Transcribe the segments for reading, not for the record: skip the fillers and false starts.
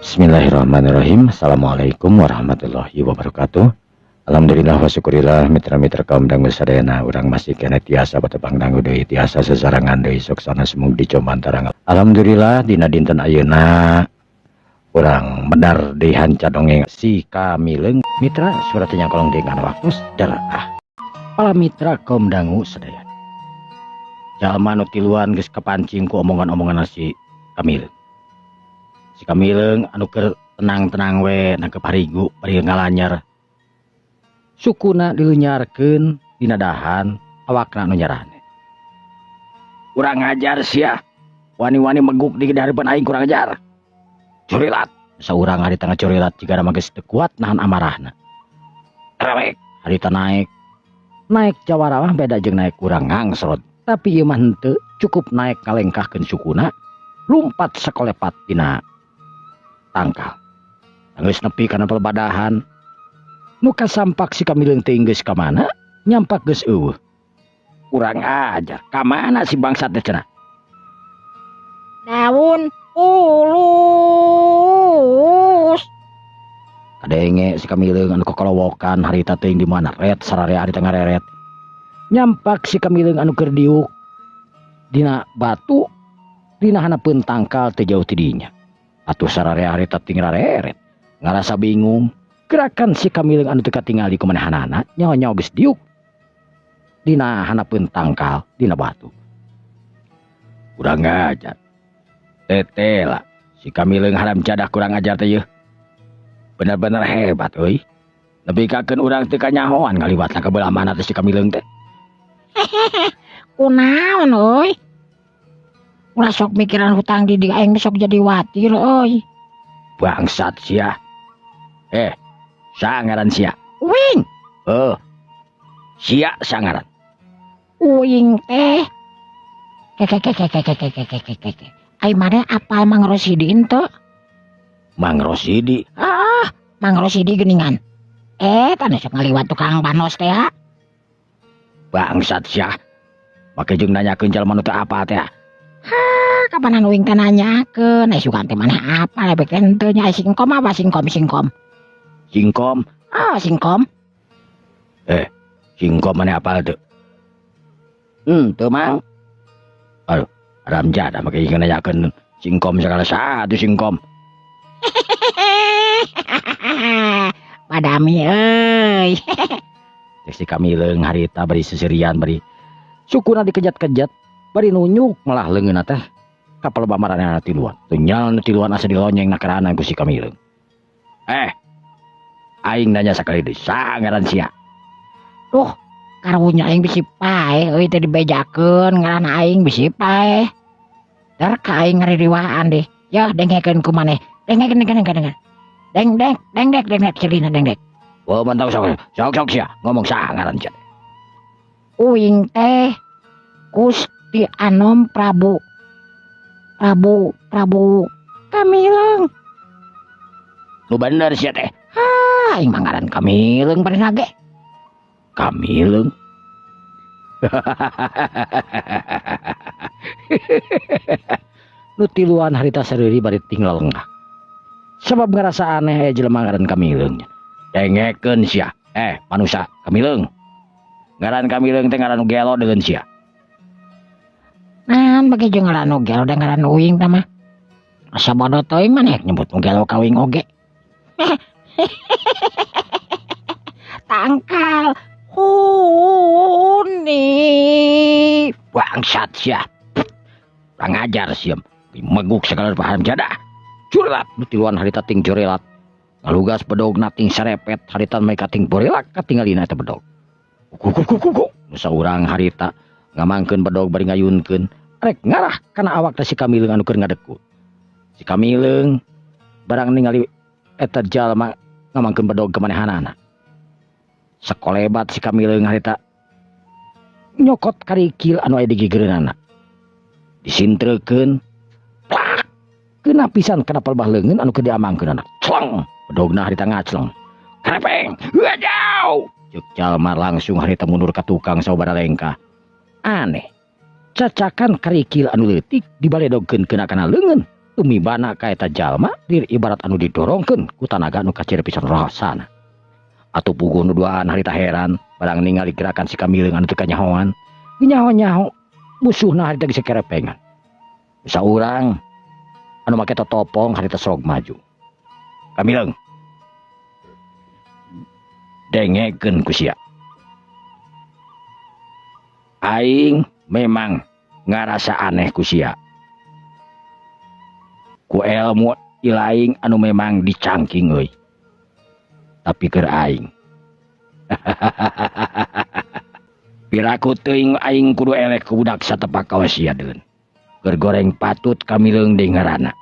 Bismillahirrahmanirrahim. Assalamualaikum warahmatullahi wabarakatuh. Alhamdulillah wa syukurillah, mitra-mitra kaum dangu sadayana, urang masih keneh tiasa batepang dangu deui, tiasa sesarangan deui soksana sumug di Comantarang. Alhamdulillah, dina dinten ayeuna urang medar di hanca dongeng si Kamileung. Mitra, surat yang kolong dengan waktu ah. Para mitra kaum dangu sadayana. Jalma nu tiluan geus kepancing ku omongan-omongan si Kamileung. Si Kamileung anu keur tenang-tenang we nangkep harigu bari ngalanyer. Sukuna dilenyarkeun dina dahan, awakna nu nyarane. Kurang ajar sia. Wani-wani meguk di hareupeun aing, kurang ajar. Curilat. Saurang harita ngacurilat jiga mah geus teu kuat nahan amarahna. Rewek harita naek. Naek jawara mah beda jeung naek urang ngangsrot. Tapi ieu mah henteu, cukup naek ngalengkahkeun sukuna, lumpat sakolepat dina tangkal. Geus nepi kana pelbadahan. Nu kasampak si Kamileung teh geus ka mana? Nyampak geus euweuh. Kurang ajar, ka mana si bangsat teh cenah? Daun pulus. Kadenge si Kamileung anu kokolowokan harita teuing di mana ret sararea harita ngareret. Nyampak si Kamileung anu keur diuk dina batu dina handapeun tangkal teu jauh ti dinya. Atuh sararea harita ting rareret. Ngarasa bingung. Gerakan si Kamileung anu teu katingali ku manehanana, nyaho-nyaho geus diuk dina handapeun tangkal dina batu. Kurang ajar. Tetela si Kamileung haram jadah kurang ajar teh yeuh. Bener-bener hebat euy. Nepikakeun urang teu kanyahoan ngaliwatna ka belah mana teh si Kamileung teh. Kunaon euy? Ulah sok mikiran hutang di aing sok jadi watir euy. Bangsat sia. Sangaran sia. Uing. Oh. Sia sangaran. Uing teh. Kekekekekekekekekekeke. Ai maneh apal Mang Rosidi henteu? Mang Rosidi. Ah, Mang Rosidi geuningan. Tah sok ngaliwat tukang panos teh ha. Bangsat sia. Make jeung nanyakeun jalma nu teu apal teh. Hah, kapanan uing teh nanyakeun, ai sugan teh maneh apal lebek teh henteu nya, singkom apa singkom singkom? Singkom. Ah, singkom. Singkom maneh apal teu? Teu Mang. Aduh, haram jadah make jeung nanyakeun singkom segala satu singkom. Padami euy. Cek si Kamileung harita bari seserian bari sukuna dikejat-kejat bari nunyuk malah leungeunna teh ka palebah maranehna tiluan. Teu nyal nu tiluan asa dilonyeng nakerana ku si Kamileung. Aing nanya sakali deui, sangaran sia. Duh, karunya aing bisi paeh euy teh dibejakeun ngaran aing bisi paeh. Dar ka aing ngaririwaan deh. Yah dengekeun ku maneh. Dengekeun dengekeun dengekeun. Deng deng deng dek deng dek celina deng dek. Oh, mantap sok sok sok sia ngomong sangaran sia. Uing teh Gusti Anom Prabu. Prabu Prabu Kamileung. Nu bener sia teh. Ah, aing mah ngaran Kamileung bener ge. Kamileung. Nu tiluan harita sariri bari tinggal lengah. Sebab ngarasa aneh aya jelema ngaran Kamileung. Dengekeun sia. Manusa Kamileung. Ngaran Kamileung teh ngaran nu gelo deungeun sia. Naon bagi jeung ngaran nu gelo da ngaran uing teh mah. Asa bodoh teuing maneh nyebut nu gelo ka uing oge. Tangkal huni. Bangsat sia. Kurang ajar sia. Meguk segala paham jadah. Curlat nu tiluan harita ting jorelat. Ngalugas bedog ting serepet harita mereka ting borelak katingalina eta bedog. Kuk. Nu saurang harita ngamangkeun bedog bari ngayunkeun rek ngarah kana awak teh si Kamileung anu keur ngadeku. Si Kamileung barang ningali eta jalma ngamangkeun bedog ka manehanana. Sakolebat si Kamileung harita nyokot karikil anu aya di gigireunana. Disintrekeun plak kena pisan kana palbah leungeun anu keur diamangkeunana. Cleng bedogna harita ngacleng. Karepeng, wajau. Ceuk jalma langsung harita mundur ka tukang sababaraha lengkah. Aneh. Cacakan karikil anu leutik dibaledogkeun kana kana leungeun. Tumibana ka eta jalma dir ibarat anu didorongkeun ku tanaga nu kacir pisan rasana. Atuh puguh nu duaan harita heran barang ningali gerakan si Kamileung anu teu kanyahoan. Nyaho-nyaho musuhna harita geus kerepengan. Saurang anu make totopong harita sok maju. Kamileung, dengekeun ku sia. Aing memang ngarasa aneh ku sia. Ku ilmu ilaing anu memang dicangking euy. Tapi keur aing. Piraku teuing aing kudu eleh ku budak satepak kawas sia deun. Keur goreng patut Kamileung deui ngaranna.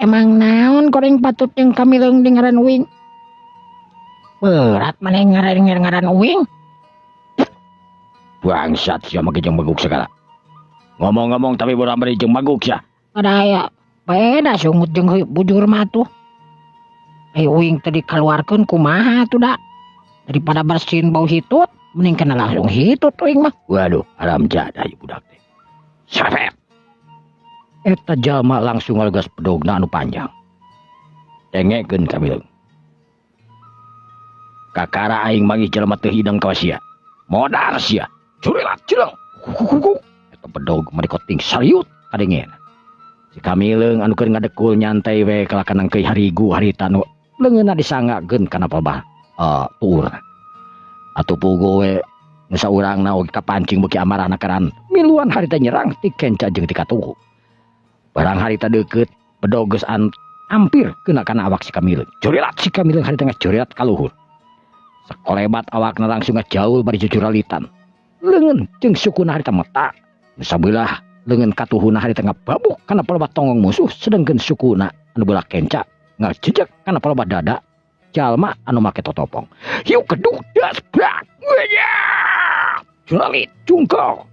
Emang naon goreng patut jeung Kamileung deui ngaran uing? Berat maneh ngaran uing. Bangsat sia make jeung baguk segala. Ngomong-ngomong tapi bola bari jeung maguk sia. Ada aya beda sungut jeung bujur mah tuh. Uing tadi dikeluarkeun kumaha tuh da. Daripada bersihin bau hitut, mending kena langsung hitut uing mah. Waduh, haram jadah ieu budak teh. Sepet. Eta jalma langsung ngalegas pedogna anu panjang. Dengekeun Kamileung. Kakara aing manggih jelema teu hidang ka sia. Modar sia. Curilat cileng. Kukukuk. Bedog marikoting sariut kadengena. Si Kamileung anu keur ngadekul nyantai we kalakan nangkeuy harigu harita nu leungeunna disanggakeun kana palbah tuurna. Atuh puguh we nu saurangna oge kapancing beuki amarahna karan miluan harita nyerang ti kenca jeung ti katuhu. Barang harita deukeut bedog geus hampir kena kana awak si Kamileung. Curilat si Kamileung harita ngacurilat ka luhur. Sakolebat awakna langsung ngajaul bari cucuralitan. Leungeun jeung sukuna harita meta. Sabelah leungeun katuhuna harita ngababuk kana palebah tonggong musuh sedengkeun sukuna anu belah kenca ngajejek kana palebah dada jalma anu make totopong. Hiu keduk das brak. Curalit jungkal.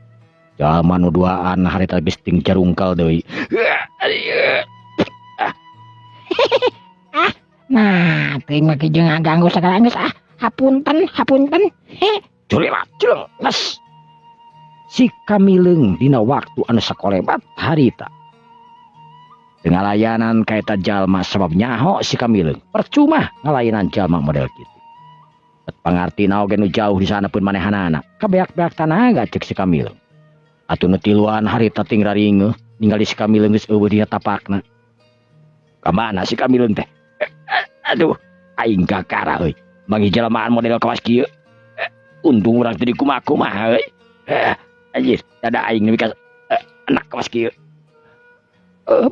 Jalma nu duaan harita geus ting jarungkal deui. Ah, nah teuing mah jeung ngaganggu sagala geus ah. Hapunten, hapunten. Curilat cileng les. Si Kamileung dina waktu anu sakolebat harita. Ngalayanan ka eta jalma sabab nyaho si Kamileung. Percuma ngalayanan jalma model kitu. Bet pangartina oge nu jauh di sana pun manehanana. Kabeak-beak tanaga ceuk si Kamileung. Atuh nu tiluan harita ting raringeuh ningali si Kamileung geus eueuh dina tapakna. Ka mana si Kamileung teh? Aduh, aing kakara euy. Manggih jelmaan model kawas kieu. Untung urang teu dikumaha-kumaha euy. Anjir, dada aing nepi ka anak kawas kieu.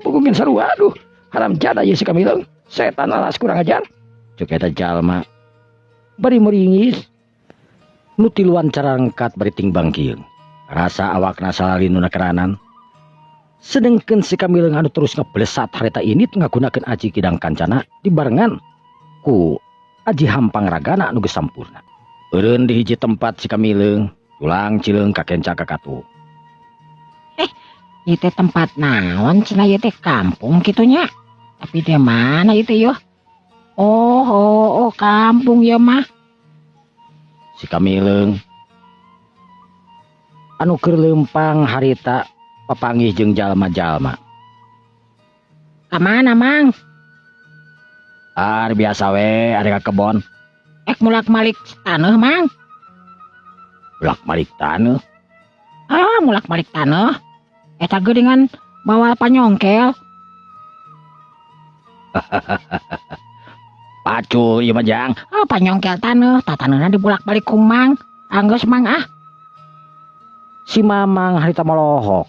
Pugungin sarua aduh, haram jadah ieu si Kamileung. Setan alas kurang ajar. Ceuk eta jalma bari meringis. Nu tiluan carangkat bari ting bangkieung. Rasa awakna salalin nu nakeranan. Sedengkeun si Kamileung anu terus ngeblesat harita ini ngagunakeun aji kidang kancana dibarengan ku aji hampang ragana anu geus sampurna. Eureun di hiji tempat si Kamileung tulang cileung ka kenca ka katuhu. Ieu teh tempat naon cenah ieu teh kampung kitu nya. Tapi di mana ieu teh yeuh? Oh, kampung ieu mah. Si Kamileung anu keur leumpang harita papanggih jeung jalma-jalma. Ka mana, Mang? Ar biasa we ari ka kebon. Ek mulak-malik taneuh, Mang. Mulak-malik taneuh? Ah, mulak-malik taneuh. Eta geuningan bawa panyongkel. Pacul ieu mah jang. Ah, panyongkel taneuh, tah taneuhna dibulak-balik ku Mang. Anggeus Mang ah. Si Mamang harita molohok.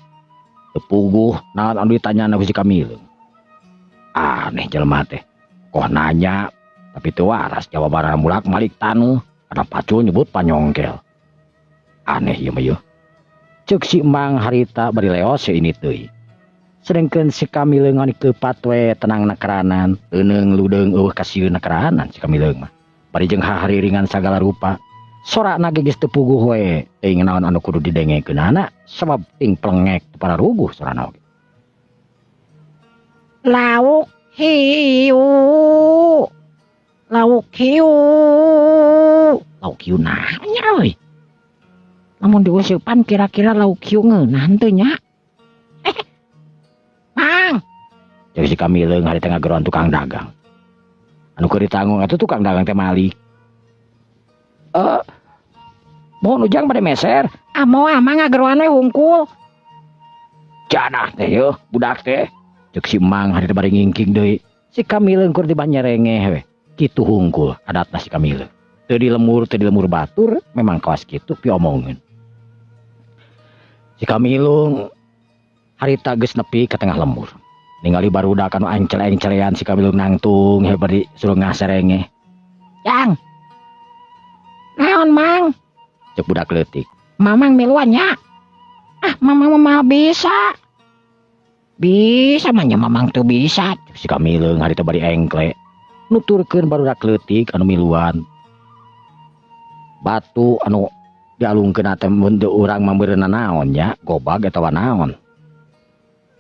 Teu puguh naon anu ditanyana ku si Kamileung. Aneh jelema teh. Koh nanya tapi teu waras jawabanna mulak-malik taneuh. Karena pacul nyebut panyongkel. Aneh ieu mah yeuh. Ceuk si Mang harita bari leos ini teuing. Sedengkeun si Kamileung anu keupat we tenang nakeranan, teuneung ludeung eueuh kasieun nakeranan si Kamileung mah. Bari jeung hahariringan sagala rupa. Sorakna ge geus teu puguh we, teuing naon anu kudu didengekeunana sabab ting plengek teu pararuguh sorana oge. Lauk hiu. Lauk hiu. Lauk hiu naon nya euy? Lamun diuseupan kira-kira lauk hiu ngeunah henteu nya? Cek si Kamileung harita ngageroan tukang dagang. Anu keur ditanggung atuh tukang dagang teh malik. Mohon ujang bade meser. Ah moal mah ngageroan we hungkul. Jadah teh yeuh budak teh. Cek si Mang harita bari ngingking deui. Si Kamileung keur dibanyerengeh we. Kitu hungkul adatna si Kamileung. Teu di lemur batur memang kawas kitu piomongeun. Si Kamileung harita geus nepi ka tengah lembur. Ningali barudak anu ancel-encelean si Kamileung nangtung he bari suruh ngaserengeh. Jang. Naon Mang? Cek budak leutik. Mamang miluan nya. Ah mamang mah bisa. Bisa mah nya mamang teu bisa. Cek si Kamileung harita bari engkle. Nuturkeun barudak leutik anu miluan. Batu anu dialungkeun teh mun teu urang mah meureunna naon nya, gobag atawa naon.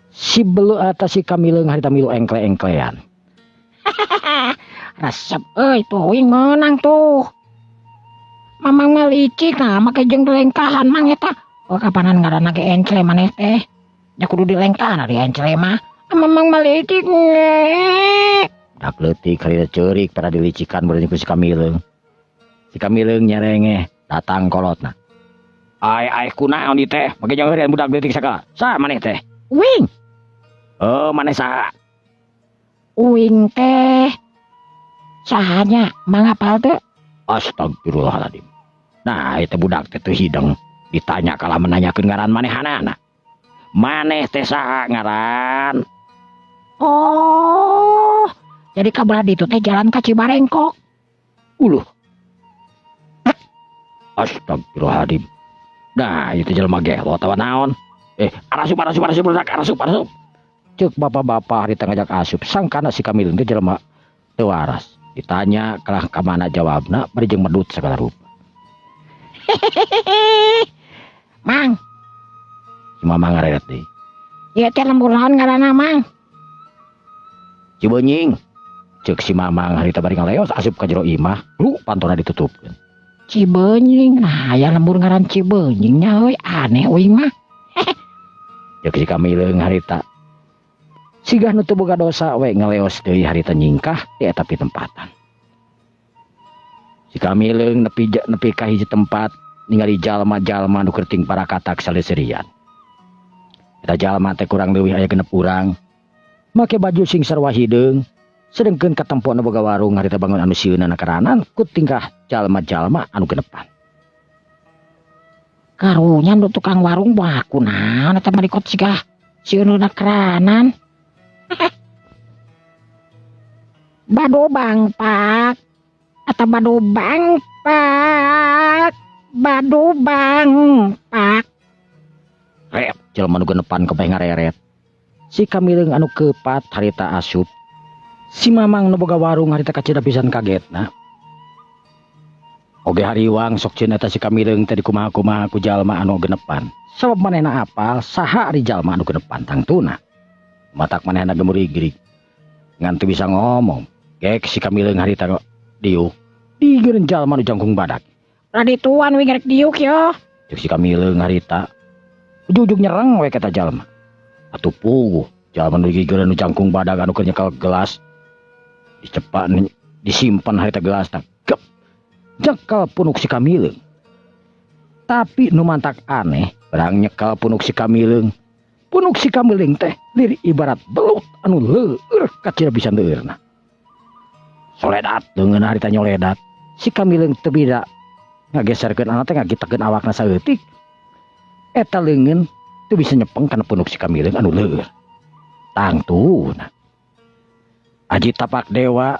Si belu atas si Kamileung harita milu engkle-engklean. Resep euy tuh uing meunang tuh. Mamang mah licik nah make jeung dilengkahan mang eta. Oh kapanan ngaranna ge engkle maneh teh. Nya kudu dilengkahan ari engkle mah. Mamang mah licik nge. Budak leutik harita ceurik pada dilicikan meureun ku si Kamileung. Si Kamileung nyerengeh datang kolotna. Ai ai kunaon ieu teh? Make jeung heureun budak leutik sagala. Saha maneh teh? Uing. Oh, maneh saha? Uing teh sahanya mang apal teu? Astagfirullahaladzim. Nah, itu budak teh teu hideng. Ditanya kalah menanyakeun ngaran manehanana. Maneh teh saha ngaran? Oh, jadi kabelah ditu teh jalan ka Cibarengkok. Uluh. Astagfirullahaladzim. Nah, itu jelema gelo atawa naon? Arasup arasup arasup budak arasup arasup. Cek bapak-bapak harita ngajak asup sangkana si Kamileung teh jelema teu waras. Ditanya kalah ka mana jawabna bari jeung medut sagala rupa. Mang. Si Mamang ngareret deui. Ieu teh lembur naon ngaranna Mang? Cibenying. Cek si Mamang harita bari ngaleos asup ka jero imah, lu pantona ditutupkeun. Cibenying. Nah, aya lembur ngaran Cibenying nya euy, aneh uing mah. Cek si Kamileung harita. Sigah nu teu boga dosa we ngaleos deui harita nyingkah di eta pitempatan. Si Kamileung nepi ka hiji tempat ningali jalma-jalma nu keur ting parakatak saleuserian. Eta jalma teh kurang leuwih aya 60 urang. Make baju sing sarua hideung, sedengkeun katempona boga warung harita bangun anu sieunna karanan ku tingkah jalma-jalma anu genepan. Karunya nu tukang warung mah kunaon eta mah dikot sigah sieunna keranan. Bado bangpak atau bado bangpak, bado bangpak. Ret, jelema nu genepan kebeh ngareret. Si Kamileung anu kepat harita asup. Si Mamang nu boga warung harita kacida pisan kagetna. Oge hariwang sok ceun eta si Kamileung teh dikumaha-kumaha ku jalma anu genepan. Sabab manehna apal saha ari jalma anu genepan tangtuna. Matak manehna gemurigrig. Ngan teu bisa ngomong. Gek si Kamileung harita diuk. Digireun jalma nu jangkung badak. Radituan wing rek diuk yo. Cek si Kamileung harita. Ujug-ujug nyereng we kata jalma. Atuh puguh jalma nu gigireun nu jangkung badak anu keur nyekel gelas. Dicepak disimpan harita gelas tah. Gep. Nyekel punuk si Kamileung. Tapi nu mantak aneh, barang nyekel punuk si Kamileung. Punuk si Kamileung teh lir ibarat belut anu leur kacida pisan leueurna. Soledat leungeun harita nyoledat. Si Kamileung teu bida ngageserkeun anak teh ngagitekeun awakna saeutik. Eta leungeun teu bisa nyepeng kana punuk si Kamileung anu leur. Tangtuna. Aji tapak dewa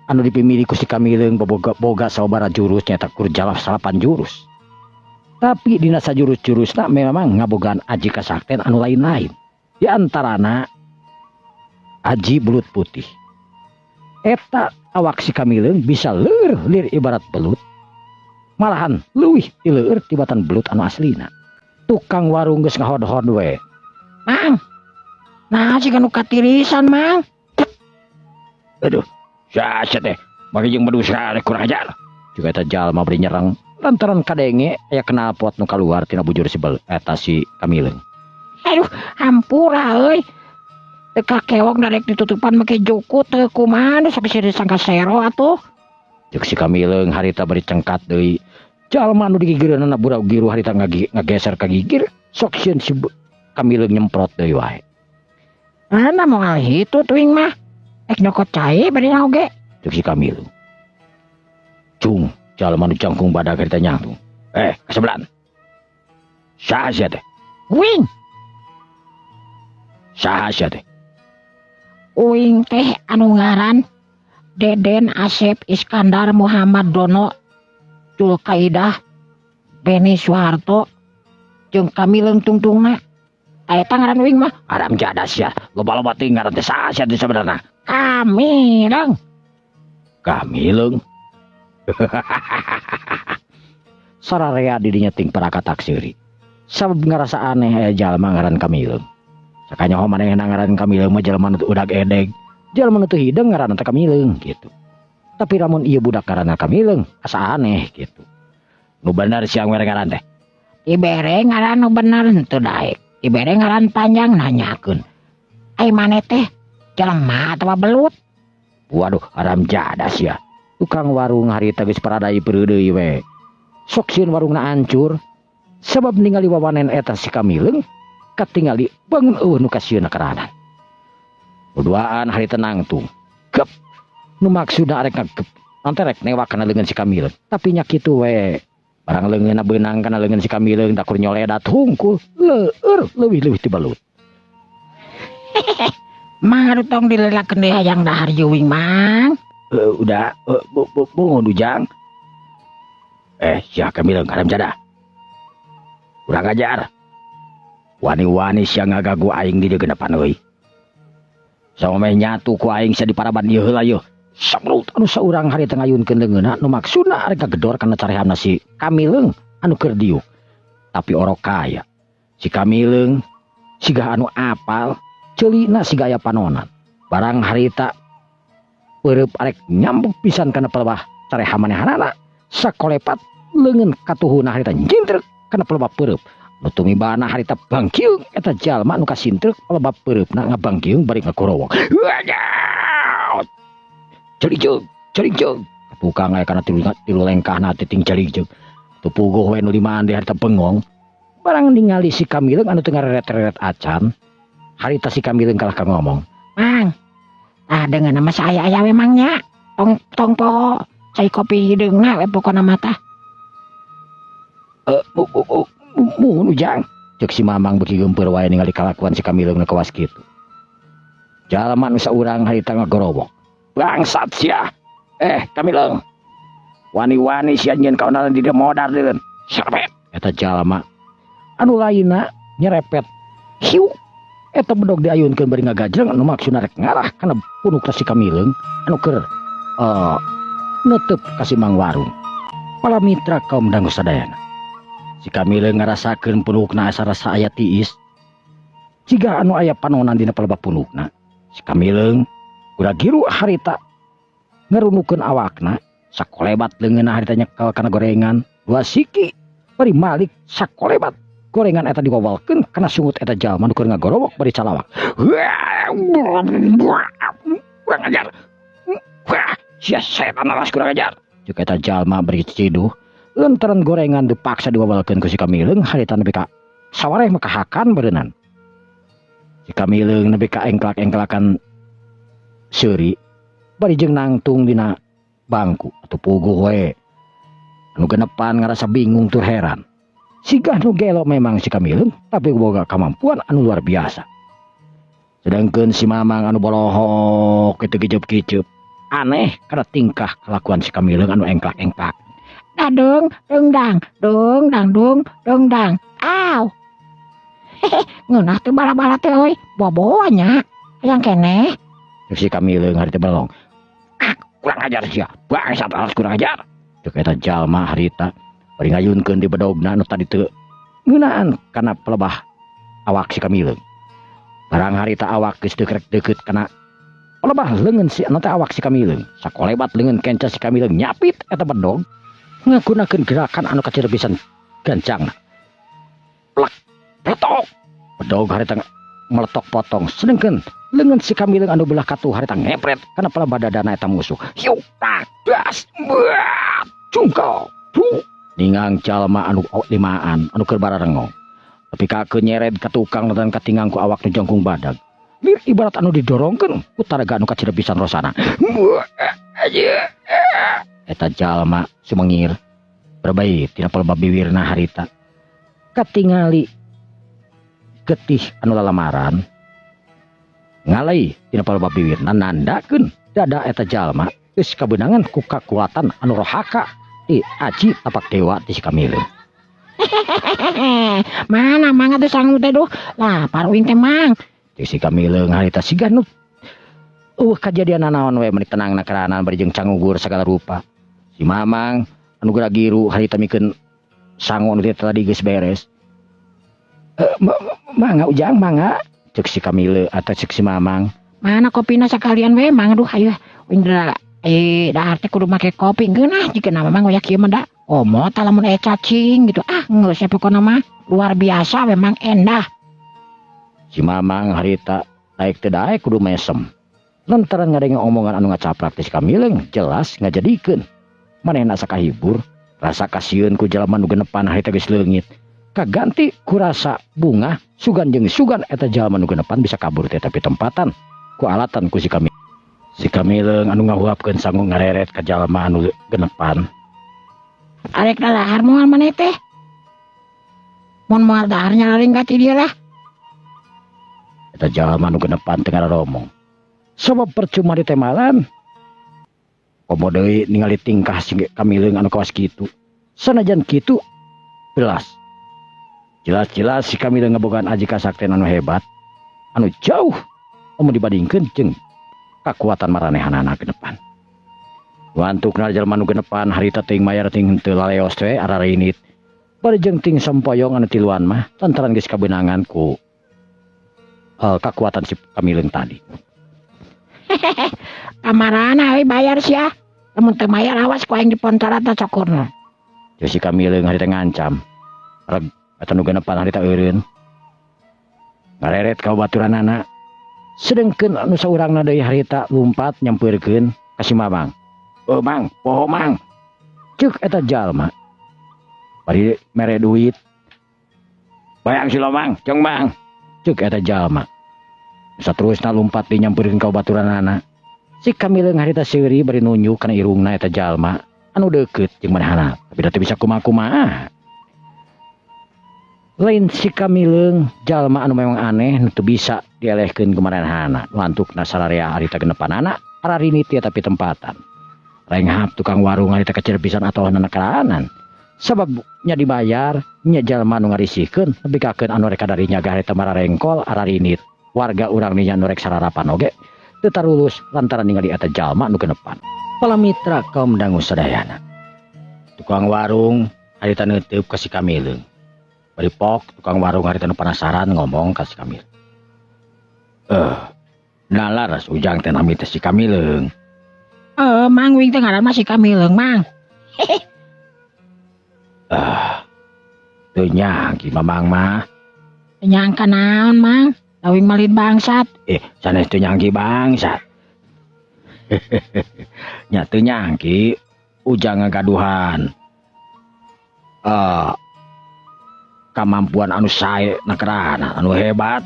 anu dipimili ku si Kamileung boga sababaraha jurus nyaeta kur jalaf 8 jurus. Tapi dina sajurus-jurusna memang ngabogaan aji kasakten anu lain-lain. Di antarana aji belut putih. Eta awak si Kamileung bisa leur lir ibarat belut. Malahan leuwih ti leur tibatan belut anu aslina. Tukang warung geus ngahod-hod we. Mang. Nah, siga nu katirisan, Mang. Aduh, sia teh. Make jeung manusia kurang ajar. Juga eta jalma bari nyerang lantaran kadenge aya knalpot nu kaluar tina bujur si eta si Kamileung. Aduh, hampura euy. Teu kakewong da rek ditutupan make jukut teu kumaha nu sok disangka sero atuh. Ceuk si Kamileung harita bari cengkat deui. Jalma nu digigireunana budak giru harita ngageser ka gigir, sok sieun si Kamileung nyemprot deui wae. Mana moal hitut uing mah. Ek nyokot cai bari oge. Ceuk si Kamileung. Cung, jalma nu jangkung badag harita nyangtung. Kasebelan. Saha sia teh? Uing. Saha sia teh? Uing teh anu ngaran Deden Asep Iskandar Muhammad Dono Julkaidah Beni Soeharto jeung Kamileung tungtungna. Eta ngaran uing mah. Haram jadah sia, loba-loba teuing ngaran teh saha sia teh sabenerna? Kamileung. Kamileung. Sararea didinya ting parakatak seuri. Sabab ngarasa aneh aya jalma ngaran Kamileung. Sakanyaho manehna ngaran Kamileung mah jalma nu udag edeg, jalma nu teu hideung ngaranna teh Kamileung gitu. Tapi lamun ieu budak ngaranna Kamileung asa aneh gitu. Nu bener siang mere ngaran teh. Dibere ngaran nu bener henteu daek. Dibere ngaran panjang nanyakeun. Ai maneh teh jelema atawa belut? Waduh, haram jadah sia. Tukang warung harita geus paradai peureudeuy we. Sok sieun warungna hancur. Sebab ningali wawanen eta si Kamileung katingali bangun eueuh nu kasieunna karanan. Duaan harita nangtung. Gep. Nu maksudna arek ngagep. Nanti rek newak kana leungeun si Kamileung. Tapi nya kitu we. Barang leungeunna beunang kana leungeun si Kamileung dakur nyoledat hungkul leueur leuwih-leuwih ti belut. Mang aduh tong dilelakeun deui hayang dahar juwing mang. Udah, bungun ujang. Sia Kamileung haram jadah. Kurang ajar. Wani-wani sia ngagagu aing di dieu genepan euy. Samemeh nyatu ku aing sia di paraban ieu heula yeuh. Samrut anu saurang harita ngayunkeun leungeunna nu maksudna arek ngagedor kana carehamna si Kamileung anu keur diuk. Tapi orok kaya. Si Kamileung siga anu apal, ceulina siga aya panonan. Barang harita peureub arek nyambuk pisan kana pelebah careham manehanana, sakolepat leungeun katuhuna harita nyintrek kana pelebah peureub. Nu tumibana harita bangkiung eta jalma nu kasintrek pelebah peureubna ngabangkiung bari ngagorowok. Celijeug, celijeug. Tukang aya kana tilu lengkahna teh ting celijeug. Tu puguh we nu limaan deui harita bengong. Barang ningali si Kamileung anu teu ngareret-reret acan, harita si Kamileung kalah ka ngomong. Mang, ah dengan nama saya aya we mang nya. Tong tong poho cai kopi hideungna we pokona mah tah. Muhun ujang. Ceuk si Mamang beuki geumpeur wae ningali kalakuan si Kamileung nu kawas kitu. Jalma nu saurang harita ngagorowok. Bangsat sia. Kamileung. Wani-wani sia nyieun kaonaran di dieu modar deun. Serepet eta jalma. Anu lainna nyerepet. Hiu. Eta bedog diayunkeun bari ngagajreng anu maksudna rek ngarah kana punukna si Kamileung anu keur neuteub ka si Mang Warung. Para mitra kaum dangu sadayana. Si Kamileung ngarasakeun punukna asa rasa aya tiis. Jiga anu aya panonan dina palebah punukna. Si Kamileung gura-giru harita ngerunukeun awakna, sakolebat leungeunna harita nyekel kana gorengan, dua siki bari malik sakolebat gorengan eta diwawalkeun kana sungut eta jalma nu keur ngagorowok bari calawak. Kurang ajar. Wah, sia setan alas kurang ajar. Ceuk eta jalma bari ciduh, lantaran gorengan dipaksa diwawalkeun ku si Kamileung harita nepi ka sawareh mah kahakan beureunan. Si Kamileung nepi ka engklak-engklakan seuri bari jeung nangtung dina bangku atuh puguh we. Anu genepan ngarasa bingung tur heran. Sigah nu gelo memang si Kamileung tapi boga kamampuan anu luar biasa. Sedangkeun si Mamang anu bolohok kitu kicup-kicup. Aneh kana tingkah kalakuan si Kamileung anu engklak-engklak. Dadung, dungdang, dung dang dung, dungdang. Aw. Hehe, ngeunah teh bala-bala teh euy, boboa nya. Hayang keneh. Ceuk si Kamileung harita belong. Ah, kurang ajar sia. Bangsat alas kurang ajar. Ceuk eta jalma harita bari ngayunkeun di bedogna anu tadi teu ngeunaan kana pelebah awak si Kamileung. Barang harita awak geus deukeut deukeut kana pelebah leungeun si anu teh awak si Kamileung. Sakolebat leungeun kenca si Kamileung nyapit eta bedog ngagunakeun gerakan anu kacir pisan gancangna. Plak, pletok. Bedog harita meletok potong sedengkeun leungeun si Kamileung anu belah katuh harita ngepret kana palebah dadana eta musuh. Hiu tak das buat cungkal tuh ningang jalma anu limaan anu keur bararengong. Tapi kakeun nyered ka tukang dan katingang ku awak nu jangkung badag. Lir ibarat anu didorongkeun ku taraga anu kacida pisan rosana. Eta jalma sumengir berbait tina palebah biwirna harita. Katingali getih anu lalamaran ngalai tina palebah biwirna nandakeun dada eta jalma geus kabeunangan ku kakuatan anu rohaka ti aji tapak dewa ti si Kamileung. Mana mang atuh sangu teh duh lapar uing teh mang. Cek si Kamileung harita siga nu eueuh kajadian nanaon we meuni tenangna karanan bari jeung cangugur sagala rupa. Si Mamang anu geragiru harita mikeun sangu anu tadi geus beres. Mangga ujang mangga cek si Kamileung atau cek si Mamang. Mana kopina sakalian we mang duh ayo uing dahar teh kudu make kopi ngeunah jika nama mang oyak kieu mah da. Komo tah lamun aya cacing gitu ah geus pokona mah luar biasa memang endah. Si Mamang harita daek teu daek kudu mesem. Lantaran ngadenge omongan anu ngacaprak ti si Kamileung jelas ngajadikeun manehna sakahibur, rasa kasieun ku jalma nu genepan harita geus leungit. Kaganti ku rasa bungah sugan jeung sugan eta jalma nu genepan bisa kabur teh tapi tempatan ku alatan ku si Kamileung. Si Kamileung anu ngahuapkeun sangu ngareret ka jalma anu genepan. Arek dahar moal maneh teh. Mun moal dahar nyalaring ka ti dieu lah. Eta jalma nu genepan teu ngararomong. Sabab percuma ditemalan. Komo deui ningali tingkah si Kamileung anu kawas kitu. Sanajan kitu jelas. Jelas-jelas si Kamileung ngabogaan aji kasakten anu hebat, anu jauh lamun dibandingkeun jeung kakuatan maranehanana genepan. Wantukna jalma nu genepan harita teuing mayar teuing henteu laleos we ararinit. Bari jeung ting sampoyong anu tiluan mah lantaran geus kabeunangan ku kakuatan si Kamileung tadi. Kamarana we bayar sia. Lamun teu mayar awas ku aing dipontorat cokurna. Jeung si Kamileung harita ngancam. Reg eta nu genepan harita eureun. Ngareret ka baturanana. Sedengkeun anu saurangna deui harita lumpat nyampeurkeun ka si Mamang. Oh mang, poho mang. Ceuk eta jalma. Bari mere duit. Bayang si Lomang, jeung mang. Ceuk eta jalma. Saterusna lumpat di nyampeurkeun ka baturanana. Si Kamileung harita seuri bari nunjuk kana irungna eta jalma anu deukeut jeung manehna. Tapi da teu bisa kumaha-kumaha. Lain si Kamileung jalma anu memang aneh nu teu bisa dielehkeun ku manehna. Lantukna sararea harita genepanana ararinit tapi tempatan. Renghap tukang warung harita kecil pisan atau nanakaranan. Sabab nya dibayar nya jalma nu ngarisihkeun nepi kakeun anu rek kadarinya ge harita mararengkol ararinit. Warga urang dinya nu rek sararapan oge teu tarulus lantaran ningali eta jalma nu genepan. Pala mitra kaum dangu sadayana. Tukang warung harita neuteub ka si Kamileung. Bari pok tukang warung harita nu penasaran ngomong ka si Kamileung. Nalar ujang teh nami teh si Kamileung. Mang wing teh ngaran mah si Kamileung mang. Teu nyangki Mamang mah. Teu nyangka naon mang? Tawing malin bangsat. Sanes teu nyangki bangsat. Nya teu nyangki ujang ngagaduhan kamampuan anu sae nakerana anu hebat.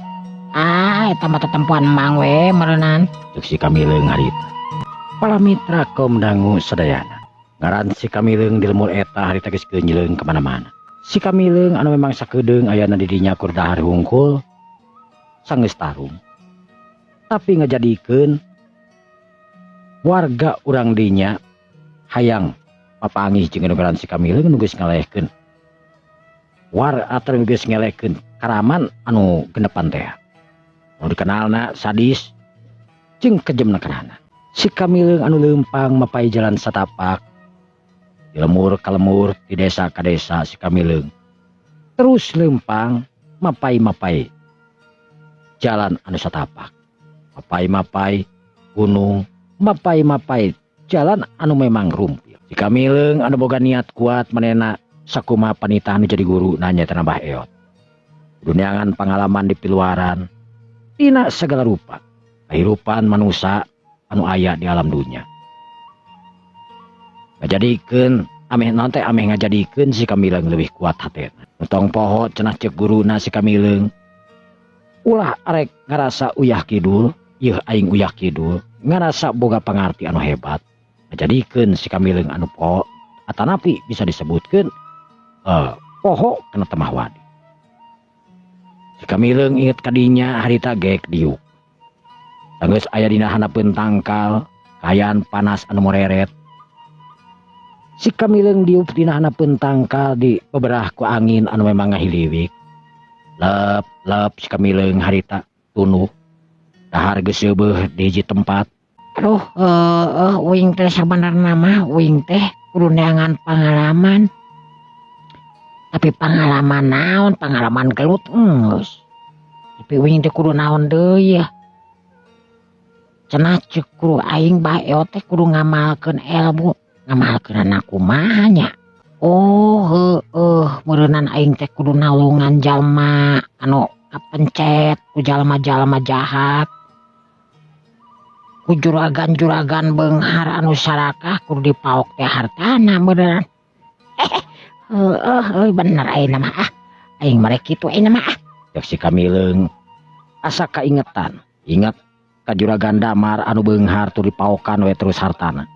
Ah, eta mah tetempuan mang we meureunan. Ceuk si Kamileung harita. Para mitra kaum dangu sadayana. Ngaran si Kamileung di lemur eta harita geus geunyleung ka mana-mana. Si Kamileung anu memang sakedeung ayana di dinya kur dahar hungkul sanggeus tarung. Tapi ngajadikeun warga urang dinya hayang papanggih jeung ngaran si Kamileung nu geus ngalehkeun. War atau nu geus ngelehkeun karaman anu genepan teh. Anu dikenalna sadis jeung kejemna karana. Si Kamileung anu leumpang mapai jalan satapak di lemur ka lemur, di desa ka desa si Kamileung terus leumpang mapai-mapai jalan anu satapak, mapai-mapai gunung, mapai-mapai jalan anu memang rumpil. Si Kamileung anu boga niat kuat manehna sakumaha panitah anu jadi guru nanya teh nambah eot. Duniangan pengalaman di piluaran Tina segala rupa kehidupan manusia anu aya di alam dunya. Ngajadikeun ameh naon teh, ameh ngajadikeun si Kamileung leuwih kuat hatena. Tong poho cenah ceuk guruna si Kamileung. Ulah arek ngarasa uyah kidul, yeuh aing uyah kidul, ngarasa boga pangarti anu hebat. Ngajadikeun si Kamileung anu poho atanapi bisa disebutkeun poho kana temah wadi. Si Kamileung inget kadinya harita gek diuk. Sanggeus aya dina handapeun tangkal, kaayaan panas anu moreret. Si Kamileung diuk dina handapeun tangkal di beberah ku angin anu memang ngahiliwik. Lep lep si Kamileung harita tunduh. Dahar geus seubeuh di hiji tempat. Aduh, uing teh sabenerna mah uing teh kudu neangan pangalaman. Tapi pangalaman naon? Pangalaman gelut geus. Tapi uing teh kudu naon deui ya? Cenah ceuk guru aing bae teh kudu ngamalkeun ilmu, ngamalkeunana kumaha nya? Oh, heueuh, meureunan aing teh kudu nulungan jalma anu kapencet ku jalma-jalma jahat. Ku juragan-juragan beunghar anu sarakah kudu dipaok teh hartana meureun. Heueuh euy, bener ayeuna mah ah. Aing mah rek kitu ayeuna mah ah. Cek si Kamileung asa kaingetan, inget ka juragan Damar anu beunghar tur dipaokan we terus hartana.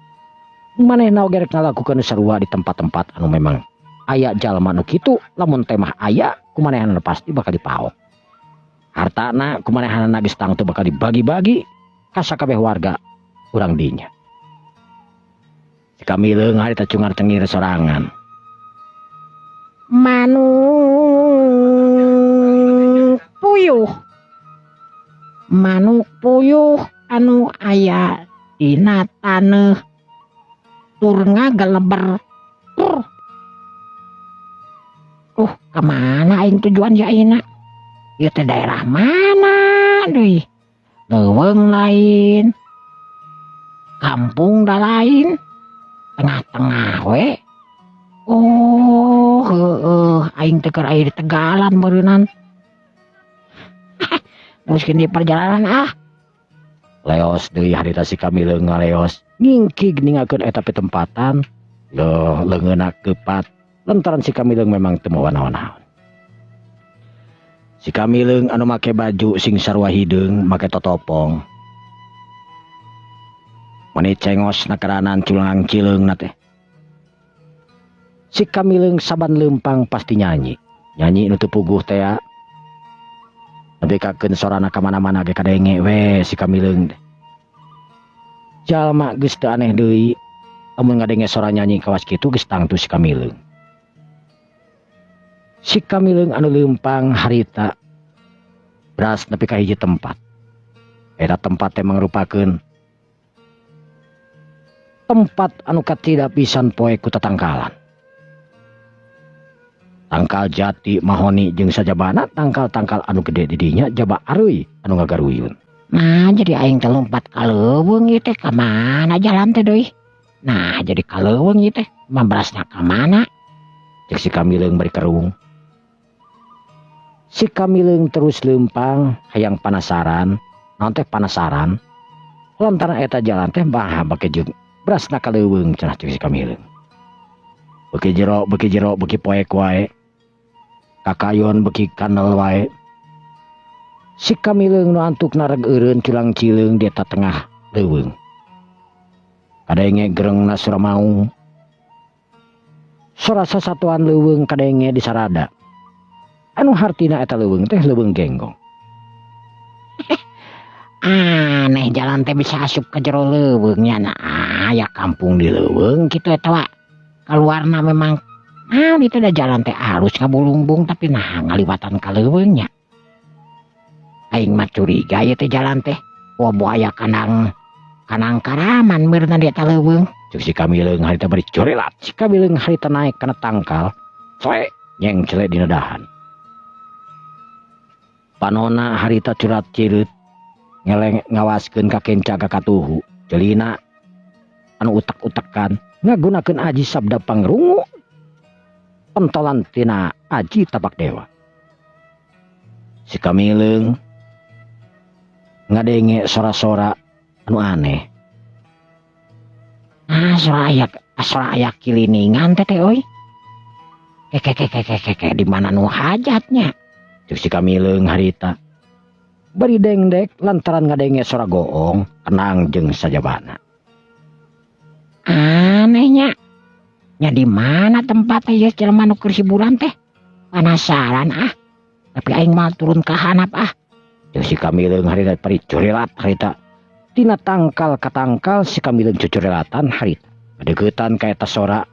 Manehna oge rek ngalakukeun sarua di tempat-tempat anu memang aya jalma nu kitu, lamun teh mah aya ku manehna pasti bakal dipaok. Hartana ku manehna geus tangtu bakal dibagi-bagi ka sakabeh warga urang dinya. Si Kamileung harita cungar cengir sorangan. Manuk puyuh. Manuk puyuh anu aya dina taneuh tur ngageleber. Tur. Kemana aing tujuan ya ayeuna? Ieu teh daerah mana deui? Leuweung lain. Kampung da lain. Tengah-tengah we. Oh, heueuh, aing teh keur aya di Tegalan meureunnan. Teruskeun di perjalanan ah. Leos deui harita si Kamileung ngaleos ngingkig ninggalkeun eta pitempatan. Loh, leungeunna keupat lantaran si Kamileung memang teu mawa naon-naon. Si Kamileung anu make baju sing sarua hideung, make totopong. Mani cengos nakaranan culang cileung na teh. Si Kamileung saban leumpang pasti nyanyi. Nyanyi nu teu puguh teh ya. Nepi kakeun sorana ka mana-mana ge kadenge we si Kamileung teh. Jalma geus teu aneh deui lamun ngadenge sora nyanyi kawas kitu geus tangtu si Kamileung. Si Kamileung anu leumpang harita beras nepi ka hiji tempat. Eta tempat teh mangrupakeun tempat anu katida pisan poe ku tatangkalan. Tangkal jati, mahoni jeung sajabana tangkal-tangkal anu gede di dinya jaba areuy anu ngagaruyun. Nah, jadi aing teh lompat ka leuweung ieu teh ka mana jalan teh deui? Nah, jadi ka leuweung ieu teh mambrasna ka mana? Cek si Kamileung bari kerung. Si Kamileung terus leumpang hayang panasaran, naon teh panasaran? Lantaran eta jalan teh bah bake jeung brasna ka leuweung cenah cek si Kamileung. Beuki jero, beuki jero, beuki poek wae. Kakayon beuki kanel wae. Si Kamileung nu antukna reg eureun culang cileung di eta tengah leuweung. Kadenge gerengna sora maung. Sora sasatuan leuweung kadenge di sarada. Anu hartina eta leuweung teh leuweung genggong. Aneh jalan teh bisa asup ke jero leuweung nya. Nah, aya kampung di leuweung kitu eta wa. Kaluarna memang nah itu ada jalan teh alus ngabulungbung tapi nah ngaliwatan ka leuweung nya. Aing mah curiga ieu teh jalan teh. Wah buaya kanang kanang karaman meureunna di eta leuweung. Cek si Kamileung harita bari corelat. Si Kamileung harita naik kana tangkal. Coe nyeng cele dina dahan. Panona harita curat cireut ngeleng ngawaskeun ka kenca ka katuhu. Celina anu utak-utakan ngagunakeun aji sabda pangrungu pentolan tina aji tapak dewa. Si Kamileung Ngadenge sora-sora anu aneh. Ah, sora aya kiliningan teh teh euy. Ke ke ke ke ke ke, di mana nu hajatnya? Cek si Kamileung harita. Bari dengdek lantaran ngadenge sora goong kendang jeung sajabana. Anehnya. Nya, di mana tempat ieu jelema nu keur hiburan teh? Penasaran ah. Tapi aing mah turun ka handap ah. Cek si Kamileung harita bari curilat harita. Tina tangkal ka tangkal si Kamileung cucurilatan harita. Ngadeukeutan ka eta sora.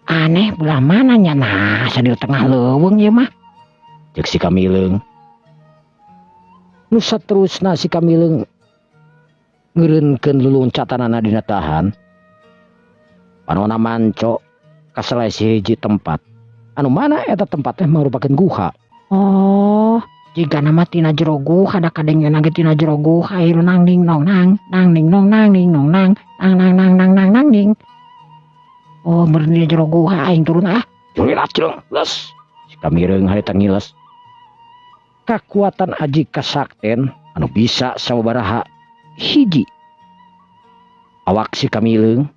Aneh, belah mana nya? Nah, di tengah leuweung ieu mah. Cek si Kamileung. Nu saterusna si Kamileung ngeureunkeun luluncatanana dina dahan. Panona manco ka salah hiji tempat. Anu mana eta tempat teh mangrupakeun guha. Oh, jiga nama tina jero guha da kadengena ge tina jero guha ieu nang ning nong nang nang ning nong nang ning nong nang nang nang nang nang nang nang ning. Oh, meureun di jero guha, aing turun ah. Curilat jeung les. Si Kamileung harita ngiles. Kakuatan aji kasakten anu bisa sababaraha hiji awak si Kamileung.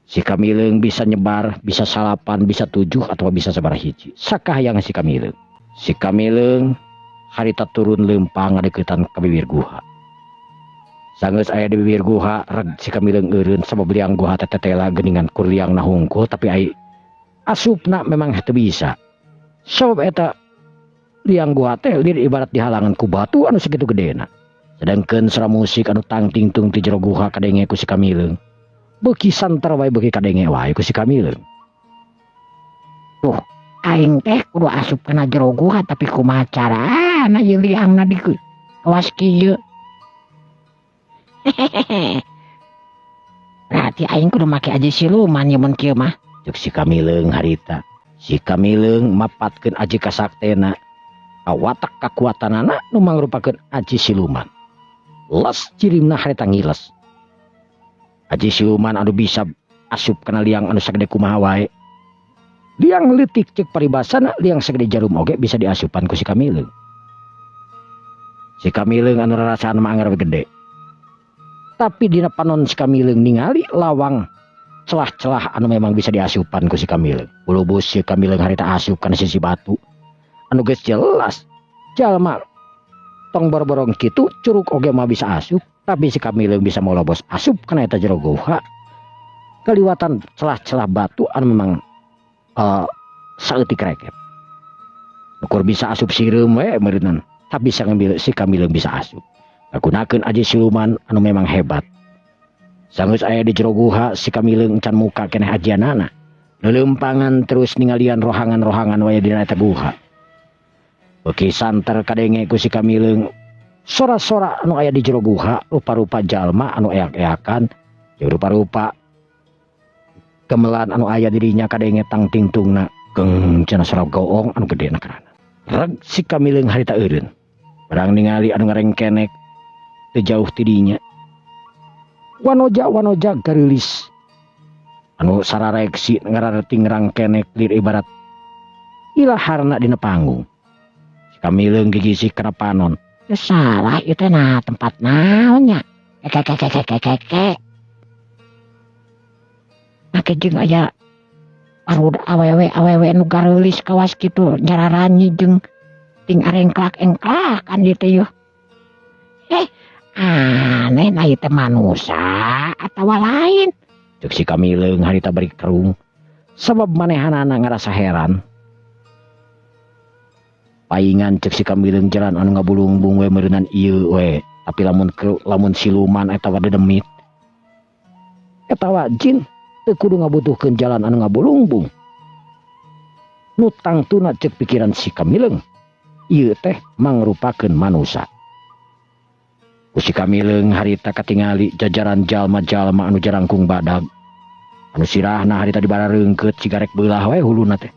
Si Kamileung bisa nyebar, bisa salapan, bisa tujuh, atau bisa sabaraha hiji. Sakahayang si Kamileung. Si Kamileung harita turun lempang ngadeukeutan ka bibir guha. Sanggeus aya di bibir guha, reg si Kamileung eureun sabab liang guha teh tetela geuningan kur liangna hungkul, tapi ai asupna memang teu bisa. Sabab eta liang guha teh lir ibarat dihalangan ku batu anu sakitu gedena. Sedangkan sora musik anu tangtingtung ti jero guha kadenge ku si Kamileung. Beuki santer wae, beuki kadenge wae ku si Kamileung. Tuh, aing teh kudu asup kana jero guha, tapi kumaha carana ieu liangna di kawas kieu? Hehehe. Berarti aing kudu make aji siluman ieu mun kieu mah. Cek si Kamileung harita. Si Kamileung mapatkeun aji kasaktena. Awatak kakuatanana nu mangrupakeun aji siluman. Les cirimna harita ngiles. Aji siluman anu bisa asup kana liang anu sagede kumaha wae. Liang leutik cek paribasana, liang sagede jarum oge bisa diasupan ku si Kamileung. Si Kamileung anu rarasaan mah anger we gede. Tapi dina panon si Kamileung ningali lawang celah-celah anu memang bisa diasupan ku si Kamileung. Bulubus si Kamileung harita asup kana sisi batu. Anu geus jelas jalma tong boro-borong kitu, curug oge mah bisa asup, tapi si Kamileung bisa molobos asup kana eta jero guha. Kaliwatan celah-celah batu anu memang saeutik rekep. Ukur bisa asup sireum we meureunnan, tapi si Kamileung bisa asup. Ngagunakeun aji siluman anu memang hebat. Sanggeus aya di jero guha, si Kamileung can muka keneh ajianana. Leuleumpangan terus ningalian rohangan-rohangan wae dina eta guha. Beuki santer kadenge ku si Kamileung sora-sora anu aya di jero guha, rupa-rupa jalma anu eak-eakan, jeung rupa-rupa gamelan anu aya dirinya kadenge tang tingtungna geng cenah sora goong anu gede na karana. Reg si Kamileung harita eureun. Barang ningali anu ngarengkenek teu jauh ti dinya. Wanoja-wanoja gareulis anu sarareksi ngarareting rangkenek lir ibarat ilaharna dina panggung. Si Kamileung gigisik kana panon. Teu salah ieu teh, nah tempat naon nya? Ke ke ke ke ke ke ke. Make jeung aya parud awewe awewe nu gareulis kawas kitu nyararanyi jeung ting arengklak-engklakan dieu teh yeuh. Aneh, nah ieu teh manusia atawa lain? Cek si Kamileung harita bari kerung. Sabab manehanana ngarasa heran. Paingan cek si Kamileung jalan anu ngabulungbung we meureunan ieu we. Tapi lamun siluman eta wa dedemit. Eta wa jin teu kudu ngabutuhkeun jalan anu ngabulungbung. Nu tangtuna cek pikiran si Kamileung, ieu teh mangrupakeun manusa. Ku si Kamileung harita katingali jajaran jalma-jalma anu jarangkung badag. Anu sirahna harita dibarareungkeut siga rek beulah we huluna teh.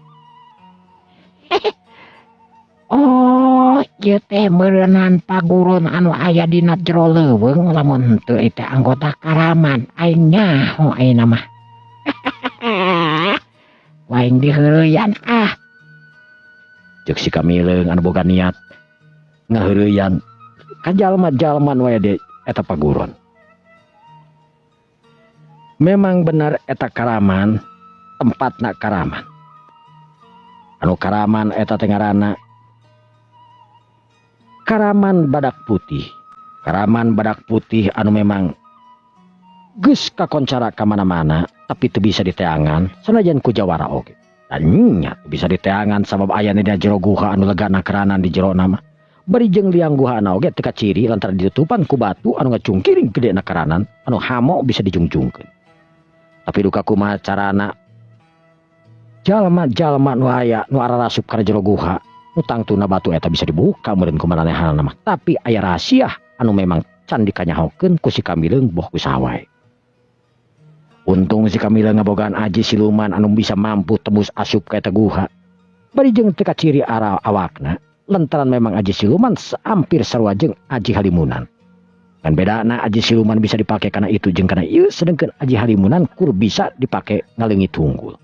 Oh, ieu teh meureunan paguron anu aya dina jero leuweung, lamun henteu ieu teh anggota karaman. Aing nyaho ayeuna mah. Aing diheureuyaan ah. Ceuk si Kamileung anu boga niat ngaheureuyan ka jalma-jalma nu aya di eta paguron. Memang benar eta karaman, tempatna karaman. Anu karaman eta teh ngaranna Karaman Badak Putih. Karaman Badak Putih anu memang geus kakoncara ka mana-mana tapi teu bisa diteangan sanajan ku jawara oge. Dan nya teu bisa diteangan sabab ayana dina jero guha anu legana keranan di jero nama. Bari jeung liang guhana oge teu kaciri lantaran ditutupan ku batu anu ngacungkiring gedena keranan anu hamo bisa dijungjungkeun. Tapi duka kumaha carana jalma-jalma nu aya nu ararasup kana jero guha nu tangtuna batu eta bisa dibuka meureun ku maranehanana mah. Tapi aya rahasia anu memang can dikanyahokeun ku si Kamileung boh ku saha wae. Untung si Kamileung ngabogaan aji siluman anu bisa mampu tembus asup ka eta guha. Bari jeung teu kaciri ara awakna lantaran memang aji siluman hampir sarua jeung aji halimunan. Kan bedana aji siluman bisa dipake kana itu jeung kana ieu, sedengkeun aji halimunan kur bisa dipake ngaleungit tunggul.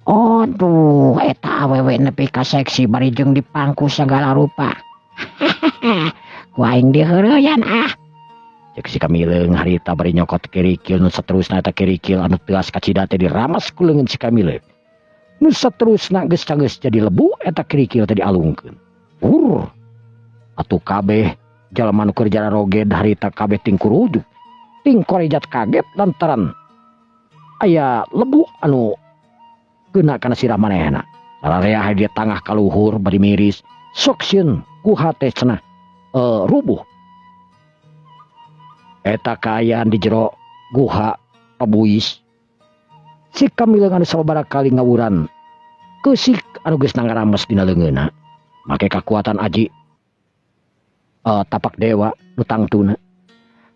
Aduh, eta awewe nepi ka seksi bari jeung dipangku segala rupa. Ku aing diheureuyan ah. Ceuk si Kamileung harita bari nyokot kirikil nu saterusna eta kirikil anu teuas kacida teh diramas ku leungeun si Kamileung. Nu saterusna geus canggeus jadi lebu eta kirikil teh dialungkeun. Hur. Atuh kabeh jalma nu keur jararoged harita kabeh tingkurujuk. Tingkorejat kaget lantaran aya lebu anu kena kana sirah manehna. Sararea dia tangah kaluhur bari miris, sok sieun guha teh cenah rubuh. Eta kaayaan di jero guha pabuis. Si Kamileung anu sababaraha kali ngawuran keusik anu geus nangarames dina leungeunna, make kakuatan aji tapak dewa nu tangtuna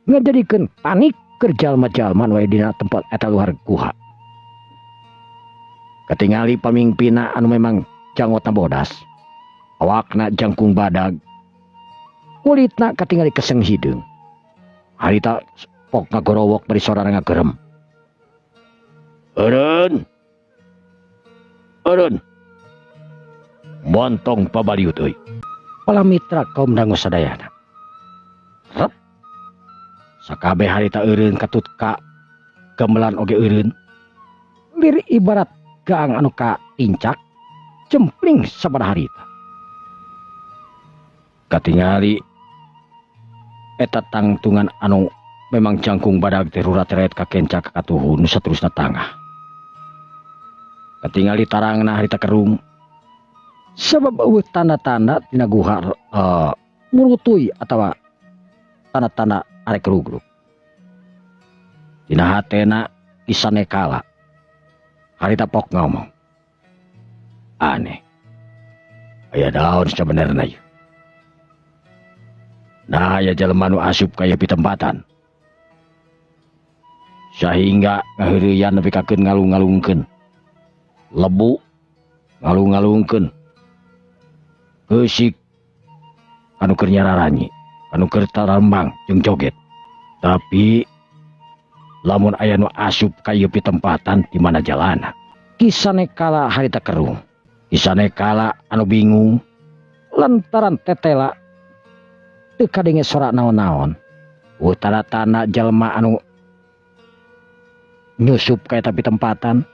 ngajadikeun panik keur jalma-jalma nu aya dina tempat eta luar guha. Katingali pamingpina anu memang janggotna bodas, awakna jangkung badag, kulitna katingali keseng hideung. Harita pok ngagorowok bari sorana ngagerem. Eureun. Eureun. Montong pabaliut euy. Palamitra kaum dangu sadayana. Rep. Sakabeh harita eureun katut ka gamelan oge eureun. Lir ibarat gaang anu ka tincak jempling sabaraha harita. Katingali eta tangtungan anu memang jangkung badag teh rurat reret ka kencak ka katuhu nu saterusna tangah. Katingali tarangna harita kerung. Sabab eueuh tanda-tanda tina guha murutuy atawa tanda-tanda arek rugrug. Dina hatena kisanekala harita pok ngomong. Aneh. Aya daun sabenerna ieu. Nah, aya jelema nu asup ka ieu pitempatan. Sahingga ngaheureuyan nepi ka keun ngalung-ngalungkeun. Lebu ngalung-ngalungkeun. Keusik anu keur nyararanyi, anu keur tarambang jeung joget. Tapi lamun aya nu asup ka ieu pitempatan di mana jalana? Kisanekala harita kerung. Kisanekala anu bingung lantaran tetela teu kadenge sora naon-naon. Eueuh tanda-tanda jelema anu nyusup ka eta pitempatan.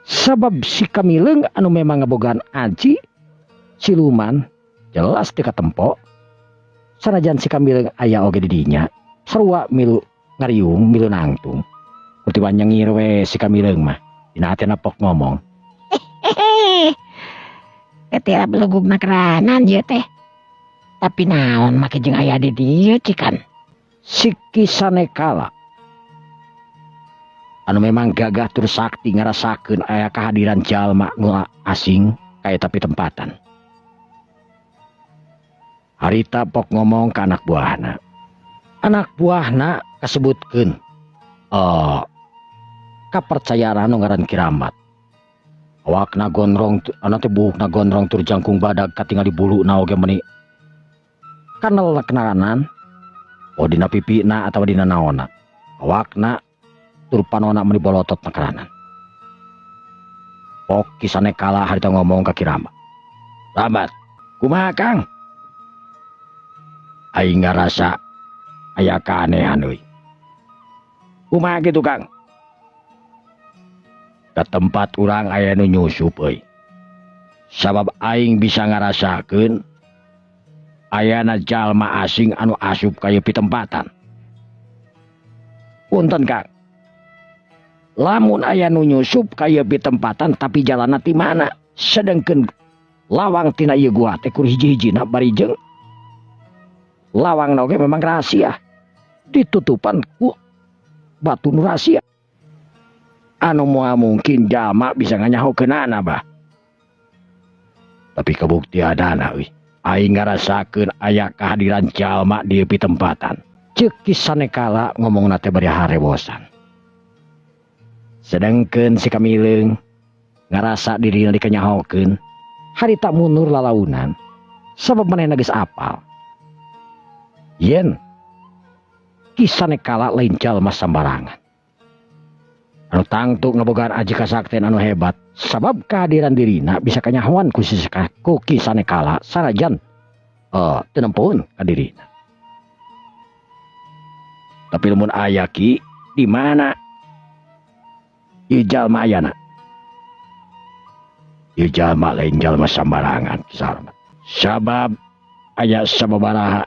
Sabab si Kamileung anu memang ngabogaan aji siluman jelas teu katempo. Sanajan si Kamileung aya oge di dinya, sarua milu ngariung milu nangtung. Kutipan nyengir we si Kamileung mah. Dina hatena pok ngomong. Tetela belugugna keranan ieu teh. Tapi naon make jeung aya di dieu cikan. Si Kisanekala anu memang gagah tur sakti ngarasakeun aya kehadiran jalma nu asing ka eta pitempatan. Harita pok ngomong ka anak buahna. Anak buahna kasebutkeun kapercayaan anu ngaran kiramat. Awakna gondrong, anu teh buukna gondrong tur jangkung badag katingali buluna oge meuni kanel kenalan. Oh dina pipina atawa dina naonna. Awakna tur panona meuni bolotot nakeranan. Pok Ki Sanekala harita ngomong ka Ki Rambat. "Rambat, kumaha, Kang? Aing ngarasa aya keanehan euy." "Kumaha kitu, Kang?" "Ke tempat urang aya nu nyusup euy. Sabab aing bisa ngarasakeun ayana jalma asing anu asup ka ieu pitempatan." "Punten, Kang. Lamun aya nu nyusup ka ieu pitempatan, tapi jalanna ti mana? Sedengkeun lawang tina ieu gua teh kur hiji-hijina, bari jeung lawang oge memang rahasia, ditutupan ku batu nu rahasia anu moal mungkin jalma bisa nganyahokeunana, Bah. Tapi kabuktianana euy, aing ngarasakeun aya kehadiran jalma di pitempatan," ceuk Ki Sanekala ngomongna teh bari harewosan. Sedangkeun si Kamileung ngarasa dirina dikanyahokeun, harita mundur lalaunan sabab manehna geus apal yen Ki Sanekala lain jalma sambarangan anu tangtu ngabogaan aji kasaktian anu hebat, sabab kehadiran dirina bisa kanyahoan ku si ku Ki Sanekala sanajan teu nempoeun ka dirina. "Tapi lamun aya, Ki, di mana ieu jalma ayana? Ieu jalma lain jalma sambarangan, Sarmat. Sabab aya sababaraha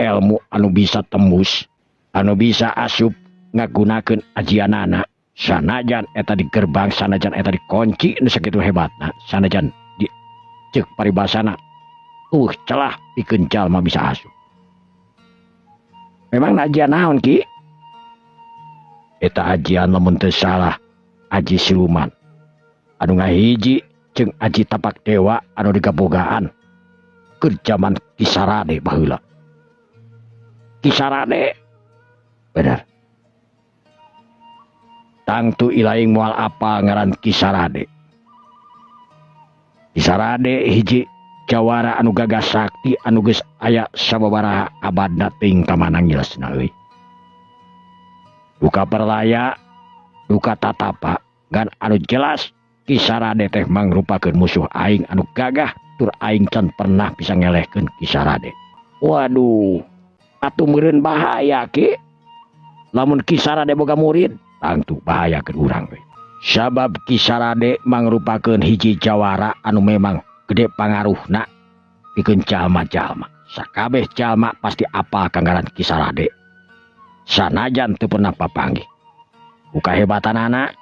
ilmu anu bisa tembus, anu bisa asup ngagunakeun ajianana, sanajan eta di gerbang, sanajan eta dikunci nu sakitu hebatna, sanajan di ceuk paribasana celah pikeun jalma bisa asup." "Memang ajian naon, Ki?" "Eta ajian lamun teu salah aji siluman anu ngahiji jeung aji tapak dewa anu digabogaan keur jaman Ki Sarade baheula." "Ki Sarade bener? Tangtu ilaing moal apal ngaran Ki Sarade. Ki Sarade hiji jawara anu gagah sakti anu geus aya sababaraha abadna, teuing ka mana ngilesna euy. Duka perlaya, duka tatapa, ngan anu jelas Ki Sarade teh mangrupakeun musuh aing anu gagah, tur aing can pernah bisa ngelehkeun Ki Sarade." "Waduh, atuh meureun bahaya, Ki, lamun Ki Sarade boga murid?" "Tangtu bahaya keur urang we. Sabab Ki Sarade mangrupakeun hiji jawara anu memang gede pangaruhna pikeun jalma-jalma. Sakabeh jalma pasti apal ka ngaran Ki Sarade, sanajan teu pernah papanggih. Ku kahebatanana,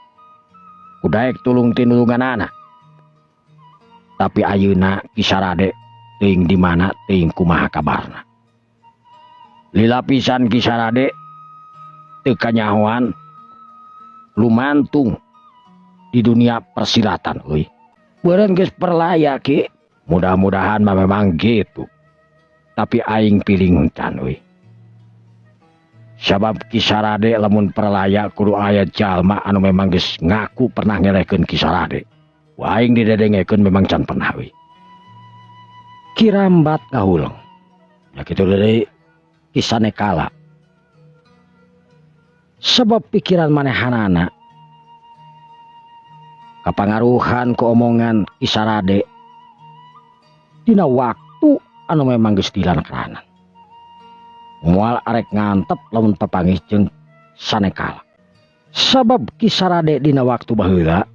ku daek tulung tinulunganana. Tapi ayeuna Ki Sarade teuing di mana, teuing kumaha kabarna. Lila pisan Ki Sarade teu kanyahoan lumantung di dunia persilatan euy. Beureun geus perlaya, Ki." "Mudah-mudahan mah memang gitu. Tapi aing piling can euy. Sabab Ki Sarade lamun perlaya kudu aya jalma anu memang geus ngaku pernah ngelehkeun Ki Sarade. Ku aing didedengekeun memang can pernah euy." Ki Rambat ngahuleng. Ya kitu deui Ki Sanekala. Sebab pikiran manehanana kapangaruhan ku omongan Ki Sarade dina waktu anu memang geus dilankranan. Moal arek ngantep lamun papanggih jeung Sanekala. Sabab Ki Sarade dina waktu baheula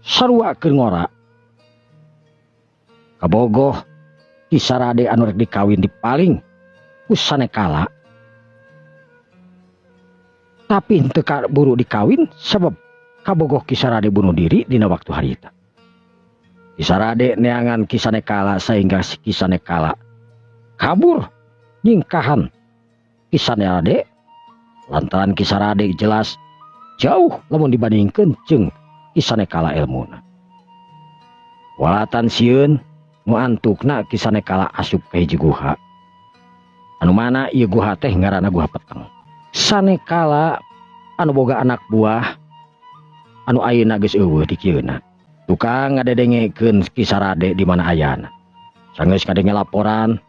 sarua keur ngora. Kabogoh Ki Sarade anu rek dikawin dipaling ku Sanekala. Tapi henteu buru dikawin sabab kabogoh Ki Sarade bunuh diri dina waktu harita. Ki Sarade neangan Ki Sanekala sehingga si Ki Sanekala kabur nyingkahan Ki Sarade lantaran Ki Sarade jelas jauh lamun dibandingkeun jeung Ki Sanekala ilmuna. Walatan sieun nu antukna Ki Sanekala asup ka hiji guha. Anu mana ieu guha teh ngaranna Guha Peteng. Sanekala anu boga anak buah anu ayeuna geus euweuh di kieuna. Tukang ngadedengekeun Ki Sarade di mana ayana. Sanggeus ngadenge laporan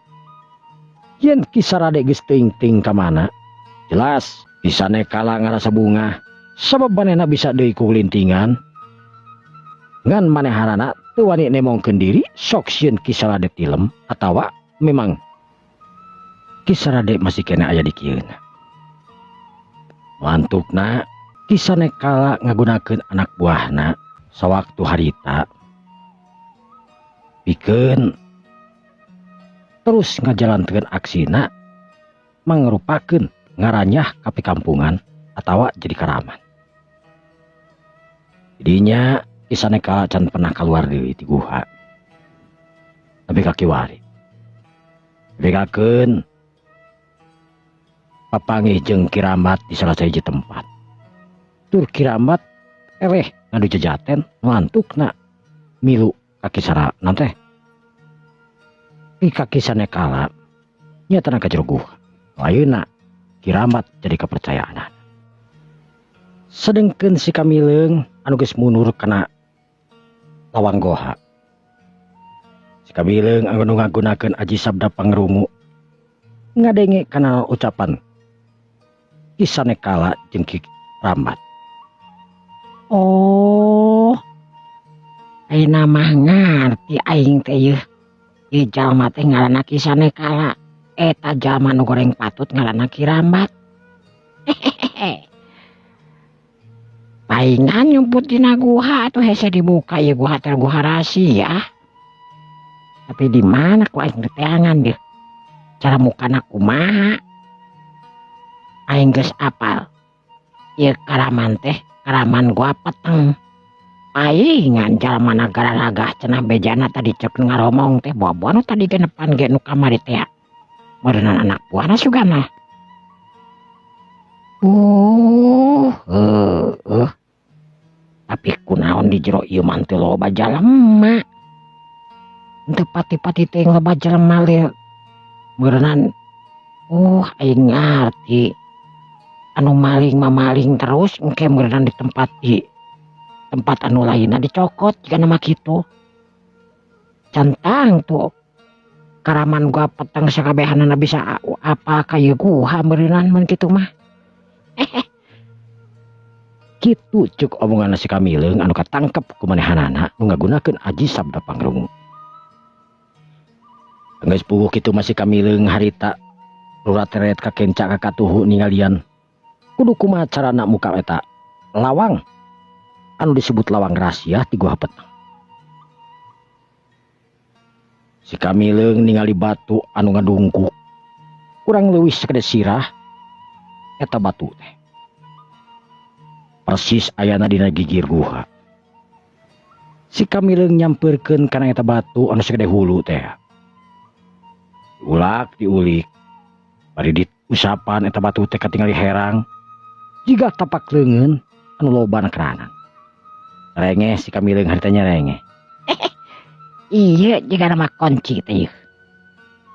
yen Ki Sarade geus teuing-teuing ka mana, jelas Ki Sanekala ngarasa bungah sabab manehna bisa deui kulintingan. Ngan manehanana teu wani nemongkeun diri sok sieun Ki Salade tilem atawa memang Ki Salade masih keneh aya di kieuna. Mantukna Ki Sanekala ngagunakeun anak buahna sawaktu harita pikeun terus ngajalankeun aksina mangrupakeun ngaranyah ka pikampungan atawa jadi karaman. Jadinya Ki Sanekala can pernah keluar deui ti guha. Tapi ka kiwari. Begakeun papanggih jeung Ki Rambat di salah sahiji tempat. Tur Ki Rambat eleh ngadu jejaten ngantukna milu ka Ki Sarana teh. Ki Sanekala nyatana ka jero guha. Ayeuna Ki Rambat jadi kepercayaan. Sedengkeun si Kamileung anu geus mundur kana lawang goha. Si Kamileung anu ngagunakeun aji sabda pangrungu ngadenge kana ucapan Ki Sanekala jeung Ki Rambat. Oh, ayeuna mah ngarti aing teh yeuh. Ieu jalma teh ngaranna Ki Sanekala. Eta jalma nu goreng patut ngaranna Ki Rambat. Hehehe. Paingan nyumput dina guha atuh hese dibuka ieu guha teh guha rahasia. Tapi di mana ku aing teangan deh. Cara mukana kumaha? Aing geus apal. Ieu karaman teh karaman gua peteng. Paingan jalma gararagah cenah bejana tadi cek ngaromong teh buah-buah nu tadi genepan ge nu kamari teh. Meureunana anak buahna sugana. Tapi kunaon di jero ieu mah teu loba jalema. Teu pati-pati teh loba jelema lieu. Meureunnan aing ngarti. Anu maling mah maling terus engke meureunnan di tempat di tempat anu lainna dicokot jigana mah kitu. Cantang tuh karaman gua peteng sakabehanana bisa apa ka ieu guha meureunnan mun kitu mah. Kitu cek omongan si Kamileung anu katangkep ku manehanana nu ngagunakeun aji sabda pangrungu. Geus puguh kitu mah si Kamileung harita rurat-ret ka kenca ka katuhu ningalian kudu kumaha carana muka eta lawang anu disebut lawang rahasia ti guha peteng. Si Kamileung ningali batu anu ngadungkuk kurang leuwih sagede sirah eta batu teh. Persis ayana dina gigir guha. Si Kamileung nyampeurkeun kana eta batu anu sagede hulu teh. Ulak diulik bari diusapan eta batu teh katingali herang jiga tapak leungeun anu loba na keranan. Rengeh si Kamileung harita nya rengeh. Iya jiga nama kunci teh ieu.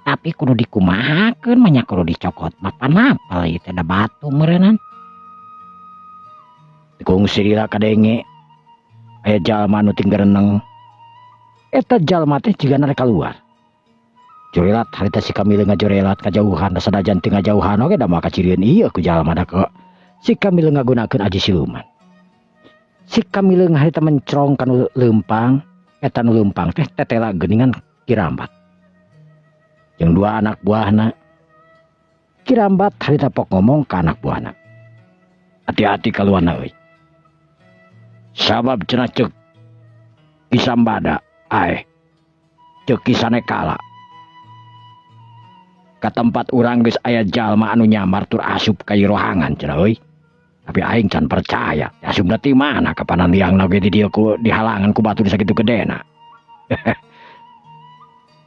Tapi kudu dikumahakeun mah nya kudu dicokot mah panapal ieu teh da batu meureunnan. Kungsi lila kadenge aya jalma anu tinggereneng. Eta jalma teh jigana rek kaluar. Jorelat harita si Kamileung ngajorelat kajauhan da sanajan teu ngajauhan oge da moal kacirieun ieu ku jalma da ke. Si Kamileung ngagunakeun aji siluman. Si Kamileung harita mencrong kanu leumpang, eta nu leumpang teh tetela geuningan Ki Rambat. Jeung dua anak buahna. Ki Rambat harita pok ngomong ka anak buahna. Hati-hati kaluarna euy. Sabab cenah ceuk Ki Sambada ae ceuk Ki Sanekala. Ka tempat urang geus aya jalma anu nyamar tur asup ka ieu rohangan cenah euy. Tapi aing can percaya. Asupna ti mana kapanan liangna oge di dieu ku dihalangan ku batu sakitu gedena.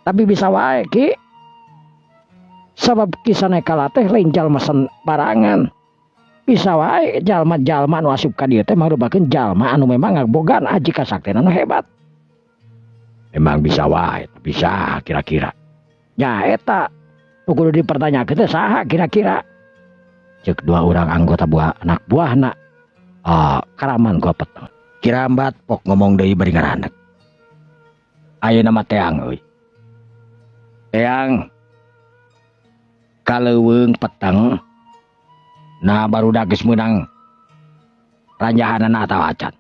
Tapi bisa wae Ki. Sabab Ki Sanekala teh lain jalma sembarangan. Bisa wae jalma-jalma anu asup ka dieu teh mangrupakeun jalma anu memang ngabogaan aji kasaktenan anu hebat. Memang bisa wae, tapi saha kira-kira? Nya eta nu kudu dipertanyakeun teh saha kira-kira? Ceuk dua urang anggota buah anak buahna. Karaman gua peteng. Ki Rambat pok ngomong deui bari ngaraneg. Ayeuna mah teang euy. Teang kaleuweung peteng. Nah barudak geus meunang ranjahanana atawa acan.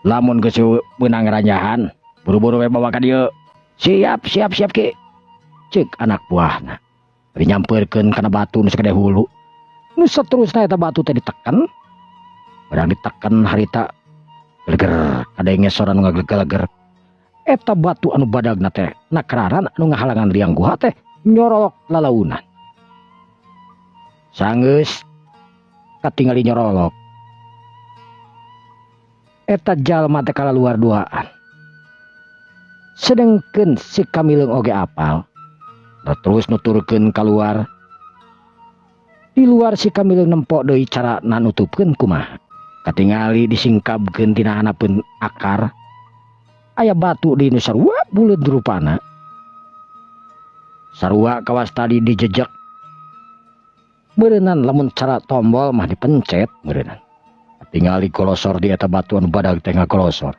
Lamun geus meunang ranjahan, buru-buru we bawa ka dieu. Siap, siap, siap, Ki. Cek anak buahna. Bari nyampeurkeun kana batu nu sagede hulu. Nu saterusna eta batu teh diteken. Barang diteken harita geleger, kadenge sora nu ngageleger. Eta batu anu badagna teh nakraran anu ngahalangan liang guha teh nyorolok lalaunan. Sanggeus katingali nyorolok. Eta jalma teh kalaluar duaan. Sedengkeun si Kamileung oge apal. Nah, terus nuturkeun kaluar. Di luar si Kamileung nempo deui cara nanutupkeun kumaha. Katingali disingkabkeun tina handapeun akar. Aya batu di nu sarua buleud rupana. Sarua kawas tadi dijejek. Meureunnan lamun cara tombol mah dipencet meureunnan. Tingali golosor di eta batu anu badag teh ngagolosor.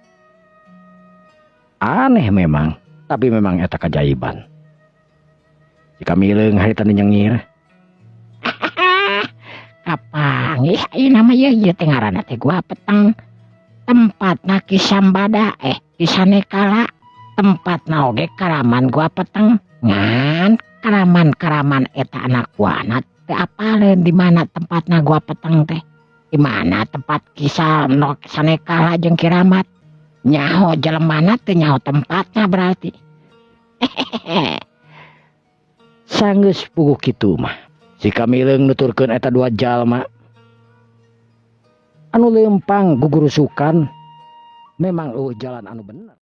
Aneh memang, tapi memang eta kajaiban. Si Kamileung harita nyengir. Kapanggih ayeuna mah ieu, ieu teh ngaranna teh Gua Peteng. Tempatna Ki Sambada, Ki Sanekala. Tempatna oge karaman Gua Peteng. Ngan karaman-karaman eta anak buahna teu apaleun di mana tempatna Gua Peteng teh. Di mana tempat Kisah Nok Sanekala jeung Ki Rahmat. Nyaho jelemana teu nyaho tempatna berarti. Sanggeus puguh kitu mah. Si Kamileung nuturkeun eta dua jalma anu leumpang gugurusukan memang eueuh jalan anu bener.